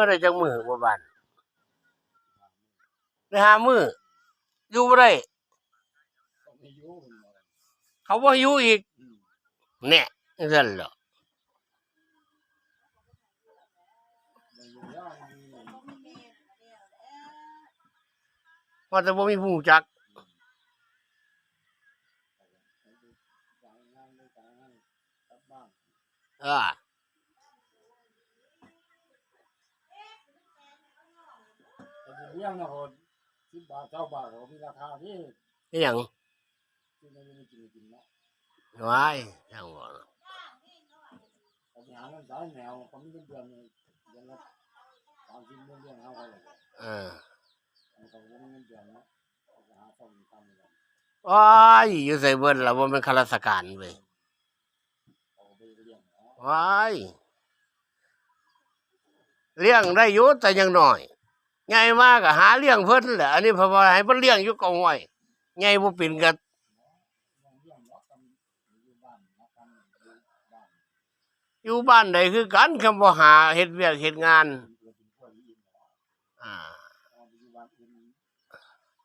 ບໍ່ໄດ້ຈັກມື້ບໍ່ບ້ານ ໄດ້ຫ້າມື້ ຢູ່ບໍ່ໄດ້ ເຂົາບໍ່ໃຫ້ຢູ່ອີກ ແນ່ ຈັ່ງຊັ້ນແຫຼະ ວ່າແຕ່ບໍ່ມີຜູ້ຮູ້ຈັກ ເອີ ກໍຊິລ້ຽງນະ ສິບບາດ ຊາວບາດ ກໍມີລາຄາເດ້ ອີຫຍັງ? ກິນ ກິນ ກິນເນາະ ວ້າຍ ຊ່າງເວົ້າເນາະ ເຂົາຊິຫາເງິນໃສແນວ ເຂົາມີເງິນເດືອນ ເດືອນລະສາມສິບ ເງິນເດືອນເຮົາ ເອີ ເຂົາກໍບໍ່ມີເງິນເດືອນເນາະ ເຂົາກໍຫາເຊົ້າກິນຄ່ຳ ໂອ້ຍ ຢູ່ໃສເບິດລະ ບໍ່ແມ່ນຂ້າລາຊະການເວີຍ ໂອ້ຍ ລ້ຽງໄດ້ຢູ່ແຕ່ຍັງນ້ອຍ ໃຫຍ່ມາກໍຫາລ້ຽງເພິ່ນແຫຼະ ອັນນີ້ເພິ່ນວ່າໃຫ້ເພິ່ນລ້ຽງຢູ່ກໍ ຫ້ວຍ ໃຫຍ່ບໍ່ເປັນກໍ ຢູ່ບ້ານໃດຄືກັນ ຄັນບໍ່ຫາເຮັດວຽກເຮັດງານ ອ່າ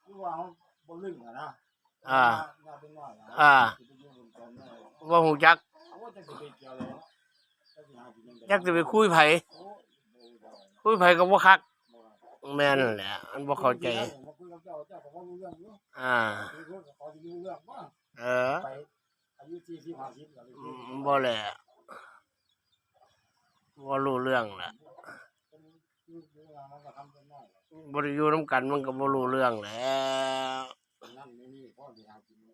ຄືວ່າເຮົາບໍ່ລຶ້ງຫັ້ນນະ ອ່າ ຍາມເປັນນ້ອຍນະ ອ່າ ຊິໄປຢູ່ບົນຕົ້ນເນາະ ບໍ່ຮູ້ຈັກ ໂອ້ ຈັກຊິໄປກ່ຽວແລ້ວເນາະ ຈັກຊິຫາກິນຈັ່ງໃດ ຈັກຊິໄປຄຸຍໃຜ ໂອ້ ຄຸຍໃຜກໍບໍ່ຄັກ ບໍ່ ແມ່ນແຫຼະ ມັນບໍ່ເຂົ້າໃຈ ມາຄຸຍກັບເຈົ້າ ເຈົ້າກໍເວົ້າຮູ້ເລື່ອງຢູ່ ອ່າ ເຂົາຊິຮູ້ເລື່ອງບໍ່ ເອີ ໄປອາຍຸສີ່ສິບ ຫ້າສິບແລ້ວ ອືມ ບໍ່ແຫຼະ ບໍ່ຮູ້ເລື່ອງແຫຼະ ບໍ່ໄດ້ຢູ່ນຳກັນມັນກໍບໍ່ຮູ້ເລື່ອງແຫຼະ ນັ້ນນີ້ພໍຊິຫາກິນ